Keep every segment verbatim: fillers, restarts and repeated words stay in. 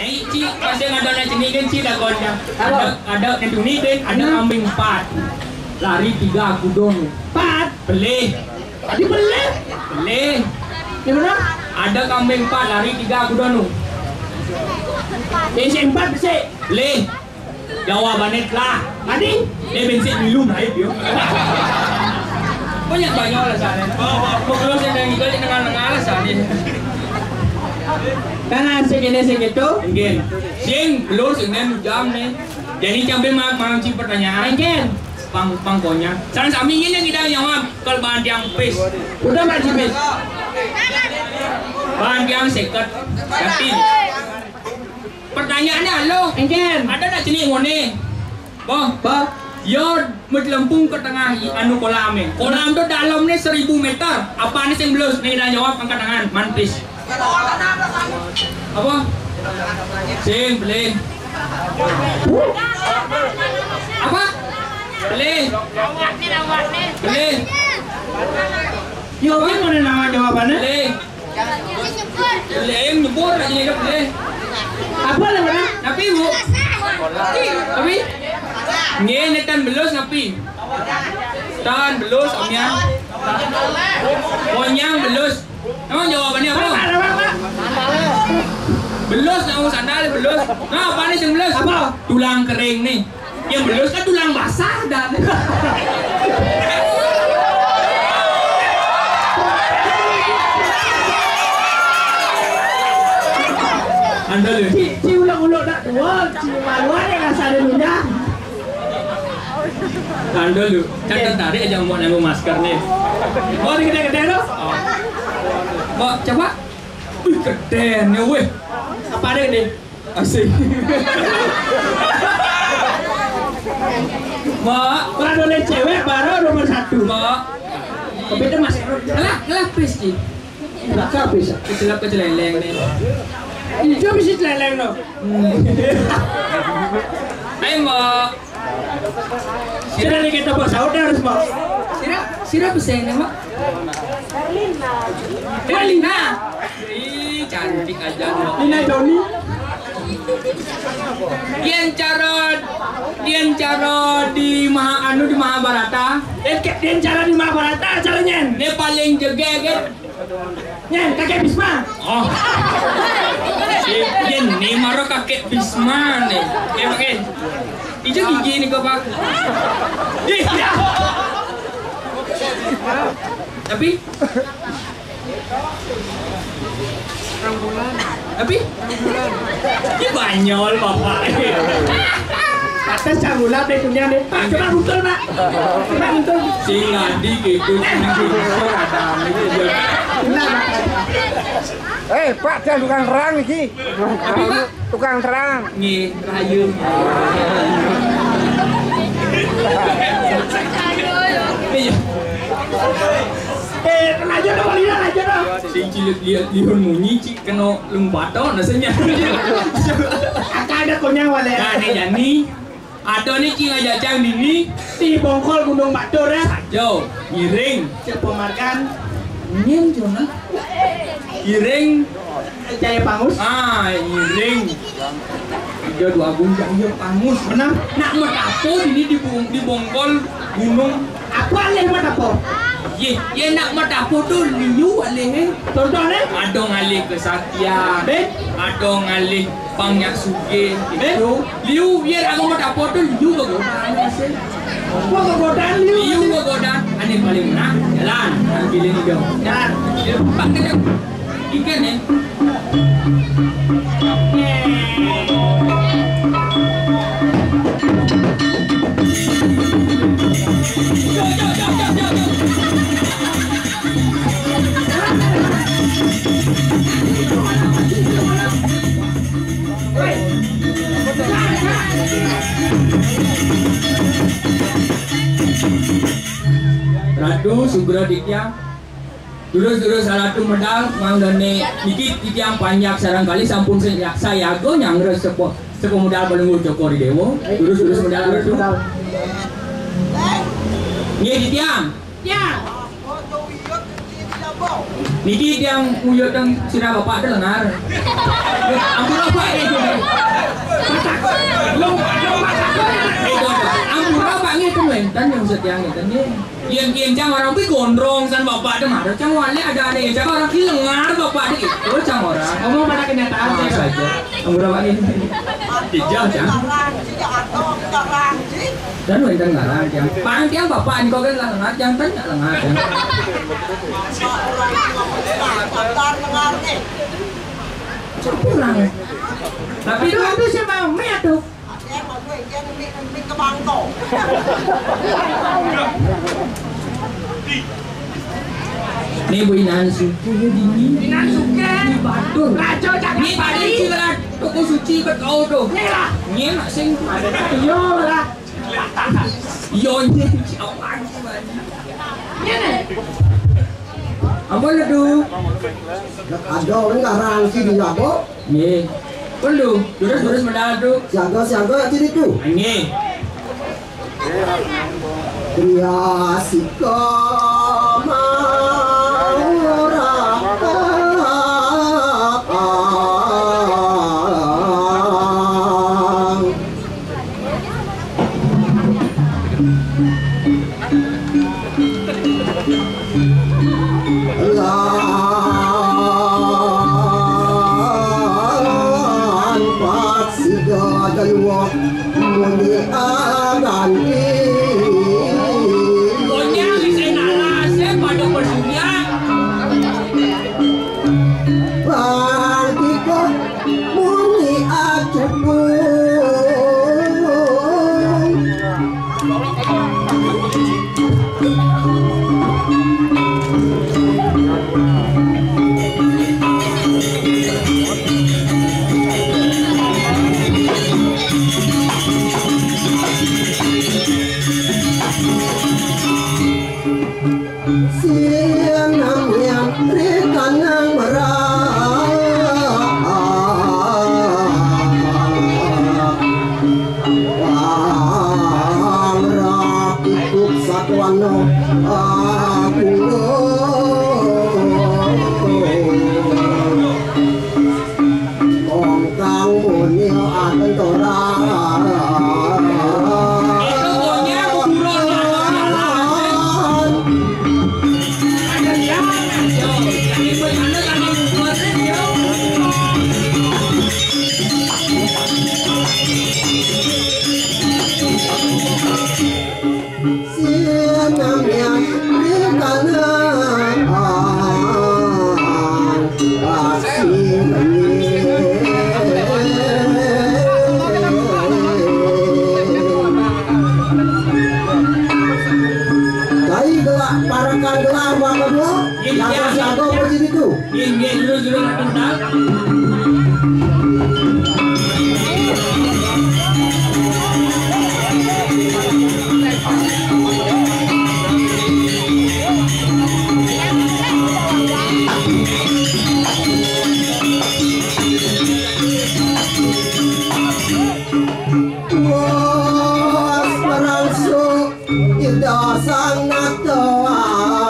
Eh, Ci, pas yang ada nak jenis kan, Ci, dah kau dah. Apa? Ada, ada nak jenis kan, ada kambing empat. Lari tiga kuda nu. Empat? Pelih. Tadi pelih? Pelih. Di mana? Ada kambing empat, lari tiga kuda nu. Yang si empat besik. Pelih. Jawabannya telah. Tadi? Dia bensin minum naik, yo. Banyak-banyak alasannya. Mau keluar saya dari itu, dia dengar-dengar alasannya. Karena segini segitu. Mungkin. Sing, belum, sing, dan jam nih. Jadi, camping malam, malam, Ci, pertanyaan. Mungkin. Pang, pang konyang. Salah sami ini yang kita jawab. Kalau bahan tiang pis. Udah, Pak Cipis. Bahan tiang seket. Ganti. Pertanyaannya, halo. Engken. Ada nak jenis ngone? Boh. Boh. Yo, metelempung ke tengah i-, anu kolam ni. Kolam tu dalamnya seribu meter. Apa ni sing belus? Nih, dah jawab, angkat tangan. Mantis. Apa? Sing, beli. Apa? Beli. Beli. Yo, kan mana nama jawabannya? Beli. Beli, ayo nyebur aja nih, beli. Apa namanya? Tapi, Bu. Tapi, ngene tan belus, tapi. Tan belus, omnya. Monyang belus. Emang jawabannya apa? Belus, namun sandal belus. Nah, apa nih yang belus? Apa? Tulang kering nih. Yang belus kan tulang basah dan. Anda lu. Ci, ci ulang-ulang nak dua, ci maluan yang asal dulunya. Tahan dulu. Kan tertarik aja mau nanggung masker nih. Oh, ini gede-gede tuh. Oh. Mau coba? Wih, gede nih, wih. Apa ada gede? Asik. Mak, kalau ada cewek baru nomor satu. Mak. Tapi itu masih. Lah, lah, pis, Ci. Lah, pis. Kecelak, keceleleng nih. Itu bisa celeleng, no. Hmm. Ayo, Mak. Sira ni kita buat sahur dah harus, Mak. Sira, sira pesan ni, Mak. Erlina. Erlina. Ih, cantik aja, Mak. Lina Joni. Dian cara, dian cara di Maha, anu, di Mahabharata. Eh, ke-, dian cara di Mahabharata caranya. Dia paling jegege. Nyen, kakek Bisma. Oh. Iya, ini maro kakek Bisma nih. Oke, oke. Ijo gigi nih kok, Pak. Iya. Tapi tapi ini banyol, Bapak. Atas canggulan deh punya deh. Pak, coba muncul, Pak. Coba muncul. Sing ngadi gitu, sing gitu, ada gitu. Nah, Pak. Eh, Pak, jangan tukang terang iki. Tapi, Pak, tukang terang. Nggih, rahayu. Iya. Eh, lanjut dong, Lina, lanjut dong. Sing cilik lihat liun munyi, cik kena lumpato, nasanya. Akan ada konyang wale. Nah, ini Jani. Ada ni cing aja cang dini. Di bongkol Gunung Batur ya. Sajo, ngiring. Cepomarkan. Nyen Jona. Ngiring. Jaya Pangus. Ah, ngiring. Dia dua gunjang dia Pangus. Benar. Nak metapo ini di, bung-, di bongkol gunung. Apa alih metapo? Ye, ye nak metapo tu liu alih eh. Contohnya? Ada ngalih kesaktian. Be? Ada ngalih pang nyak sugih. Be? Gitu. Liu, biar aku metapo tu liu begodan. Apa begodan liu? Liu begodan. Ane paling menang. Jalan. Ambilin hidung. Jalan. Pak, kejap. Ikan, eh. Ratu Sugra Ditya. Durus-durus Ratu medal, manggane niki titiang panjak sareng kali sampun saya, sayaga nyangres sepo, sepo medal pelungguh Cokor Dewa. Durus-durus medal Ratu. Nggih, titiang. Ya. Niki tiang uyut teng sirah bapak tu lengar. Ampun apa ini? Yang ngéten nggih. Yén, yén cang orang kuwi gondrong san bapak dé marep cang wali adané, cang orang ki lengar bapak dé itu cang orang. Ngomong pada kenyataan. Ah, saja. Ambil apa ini? Dijah, cang. Dan wénten ngarang, cang. Pang tiang bapak niku kan lengar, cang ten lengar, cang. Kurang. Tapi itu, itu siapa? Mi atuh. Ini Bu Inan Suki ini. Inan Suki. Di Batur. Raja Jakarta. Ini tadi silat toko suci ket kau tuh. Ini lah. Ini nak sing. Iya lah. Iya, ini. Ini. Apa ledu? Ada orang ngarang sini apa? Nggih. Perlu, terus-terus menado. Siaga-siaga aja itu. Nggih. Kriasika mawara. Lan pat sida dalwa muni aganti. Konyang sing alasé pada bersunyak. Bang Kiko muni acupu. Siang nang yang rikan nang merah. Wang rak ikut satuan no aku. Kong kang munil aten torang. Sinamyan rikana aksi. Kai gelak, parakan gelak, maka dua, jago-jago berdiri tu. Nggih, nggih, jero, jero, atur, Kang. Wah, sekarang su- Ida sang nata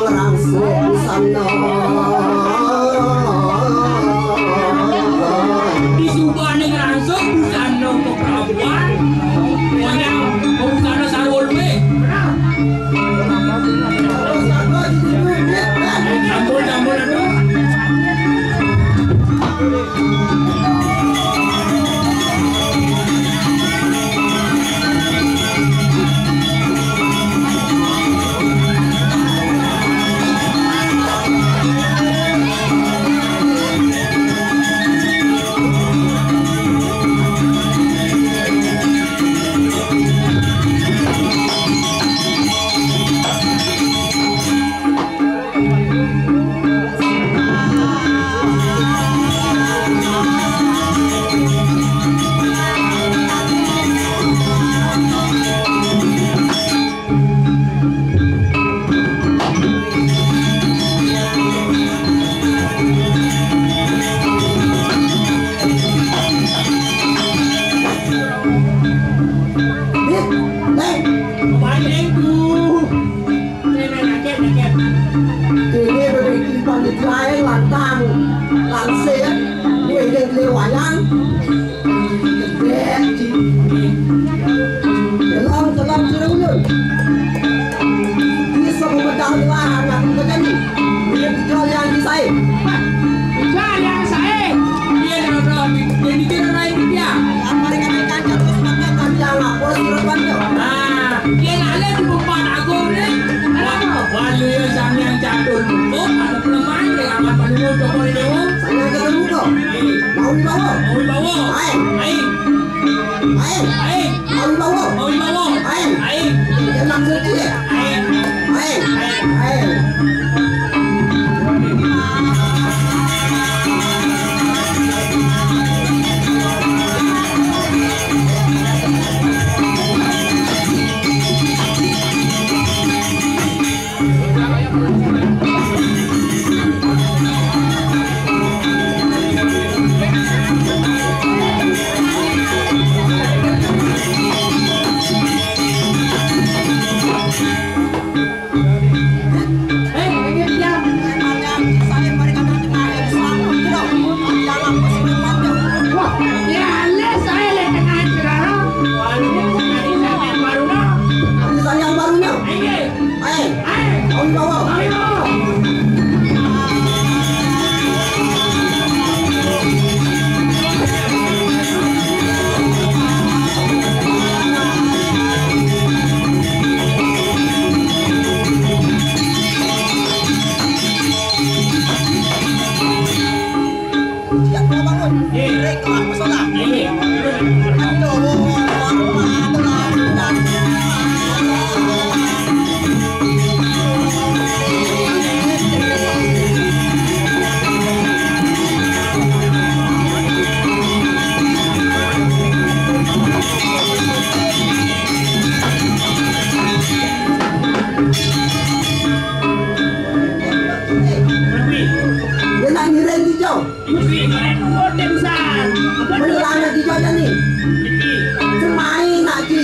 ngrangsuk busana. Disubane ngrangsuk busana keprabuan. Wayang busana sarwa luwih. Ampun, ampun, aduh. Mawibawa. Aeng. Aeng. Aeng. Aeng. Mawibawa. Mawibawa. Aeng. Aeng. Aeng. Aeng. Aeng. Dia nak ngiring hijau. Menyerang nak hijau dah ni. Semai nak ki.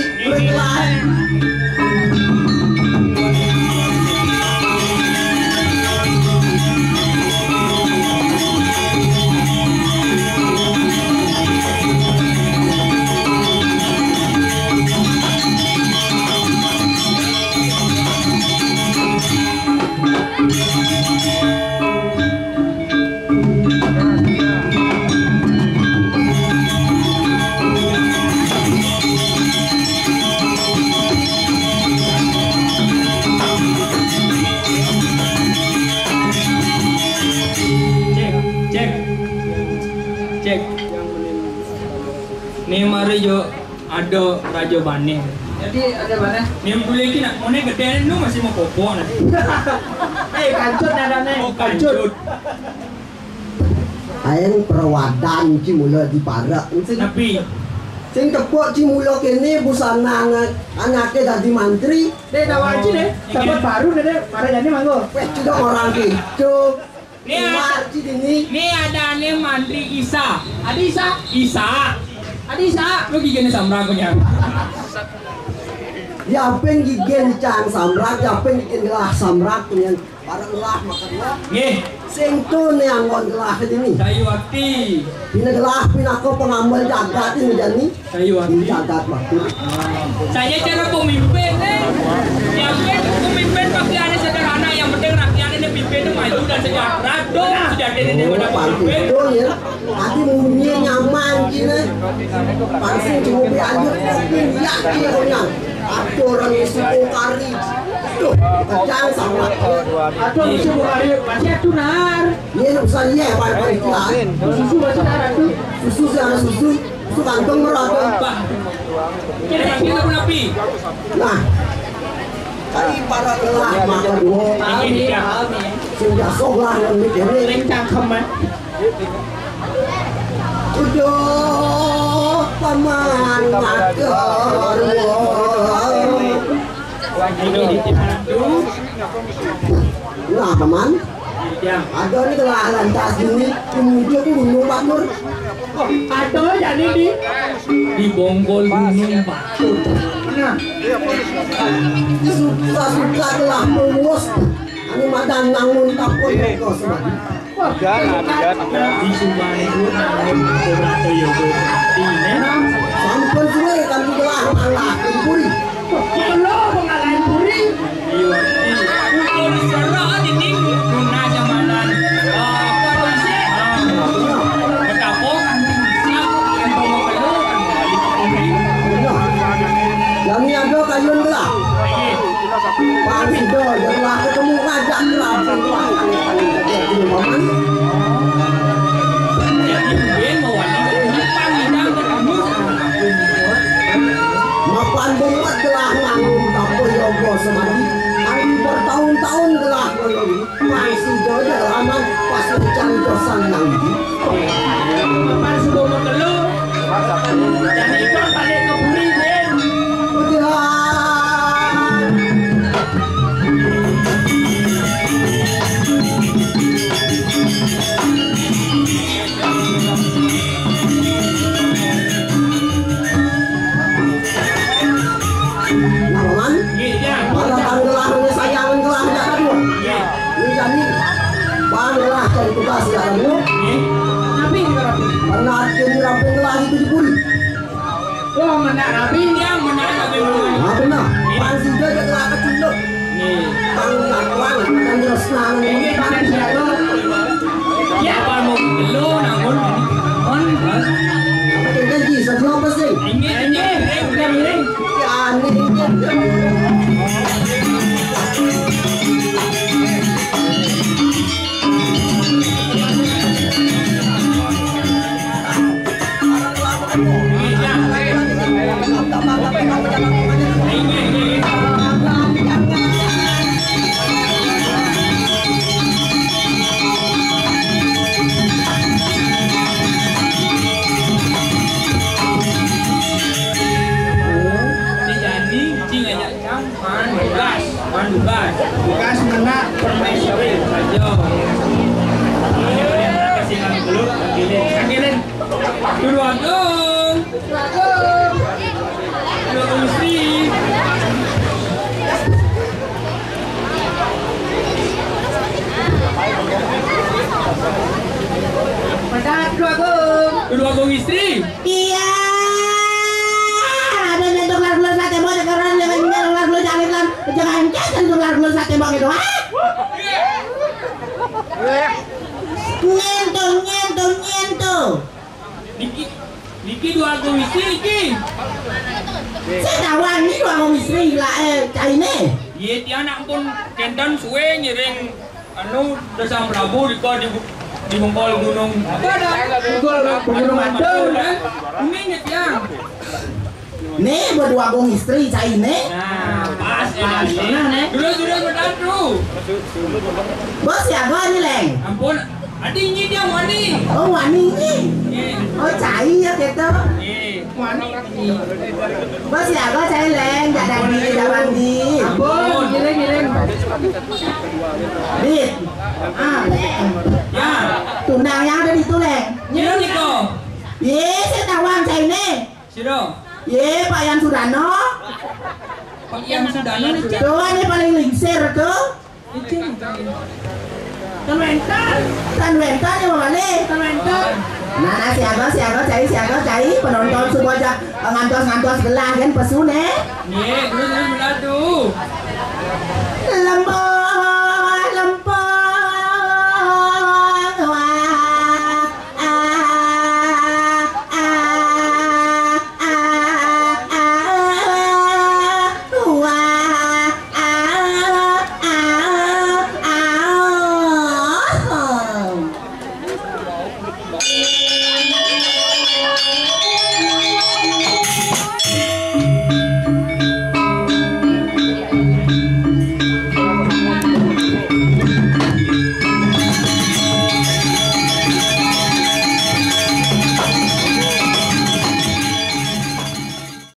Cek, cek, cek. Ni mari jo. Ada raja bané. Jadi ada bané. Ni boleh ki nak, mone gedé nu masih mau kopok nah. Eh, kancut nadané. Oh, kancut. Aeng prawadan ci mula di barak. Sing, tapi sing tepuk ci mula kéné busana anak, anaké dadi mantri. Deh, tawa aja deh. Dapat baru deh, deh. Para jani manggo. Wéh, sudah orang gitu. Ni ada, ni ada ni mantri Isa. Ada Isa? Isa. Ada Isa. Lu gigéné samrak punya. Ya ping gigén cang samrak, ya ping gigén gelah samrak punya. Barang gelah makan gelah. Nggih. Sing tu ni anggon gelah ini. Sayu ati. Pina gelah pinaka pengambal jagat ini jani. Sayu ati. Jagat batur. Saya cara pemimpin, eh. Yang penting pemimpin pakaiannya sederhana, yang penting rakyat ini pimpin itu maju dan sejahtera. Tuh, sejati ini. Oh, pemimpin. Betul ya. Tadi munyi nyaman gini. Pansing cuma dianjur kopi ya, iya, punya. Aduh, orang isi bongkari. Tuh, kejang sama. Aduh, isi bongkari. Masih atuh, Nar. Iya, urusan iya, Pak, Pak, iya. Susu masih ada tuh. Susu sih ada susu. Susu kantong murah tuh. Bah. Kira-kira pun api. Nah. Kali para telah makan dua. Amin. Amin. Sudah sok lah yang mikirnya. Lencang kemana? Uduh, paman matur. Ini di Cipatu. Nah, paman. Ya. Ada ni telah lantas ini, menuju ke Gunung Batur. Ada jadi di di Bonggol Gunung Batur. Nah, suka-suka telah mengurus. Anu madan nangun tapun kau semadi. Wah, jangan, jangan. Di Subang itu nangun beberapa yogo ini. Sampun suwe kan sudah malah kumpuri. Kalau pengalaman puri. Iya. Kalau di sana ini guna jamanan. Ah, apa tuh sih? Ah, betapa kan. Yang ada kayun lah. Iya. Pang sida, ya lah, ketemu ngajak lah. Jadi, ben mau ada. Silakan lu. Nggih. Napi nika, napi? Pernah akhirnya ramping lagi tujuh puluh. Wah, menak napi? Yang menak napi, menak. Ah, benar. Nggih. Pan sida dak kelakar cunduk. Nggih. Pang lakuan, pang tresnan. Nggih, pang siapa? Ya, apa mau gelo, namun. Mon. Apa tuh, kan, Ji? Satu apa sih? Nggih, nggih, nggih, nggih. Ya, aneh, nggih. Dijani, cing aja. Cang, pan, bekas, pan, bekas. Bekas menak permaisuri. Ayo. Kasih nang dulu, kaki lin. Kaki lin. Dulu Agung. Dulu Agung. Dulu Agung Sri. Pedas, Dulu Agung. Dulu Agung Istri. Iya. Ada nyentuh kelar-kelar sate mau, ada kelar yang nyentuh kelar-kelar jalan kan. Jangan kan nyentuh kelar-kelar sate mau gitu, ah. Nyentuh, nyentuh, nyentuh. Niki, niki Dulu Agung Istri niki. Saya tahu ini Dulu Agung Istri lah, eh, cai ini. Iya, tiang nak pun kenten suwe ngiring anu, Desa Prabu di, di, di Bungkol Gunung. Apa ada? Bungkol Gunung Atur, kan? Ini nih, tiang. Nih, buat Dulu Agung Istri, cai nih. Nah, pas, ya. Pas, benar, nih. Dulu, dulu, benar, dulu. Bos, ya, gua nih, Leng. Ampun, adi ini dia wani. Oh, wani ini. Iya. Oh, cai ya, gitu. Iya. Wani. Bos, ya, gua cai, Leng. Jangan di, jangan di. Ampun, ngiring, ngiring. Dit. Ah, Leng. Ya. Tunang yang ada di itu, Leng. Ngiring, Niko. Iya, saya tahu, cai nih. Sira. Ye, Pak Yan Sudano. Pak Yan Sudano nih, Cik. Tuh, ini paling lingsir tuh. Icin. Tan wénten. Tan wénten ya, Mama nih. Tan wénten. Nah, nah, siaga, siaga, cai, siaga, cai. Penonton semua aja ngantos-ngantos gelah kan pesune. Nggih, terus, terus, bener tuh. Lembo.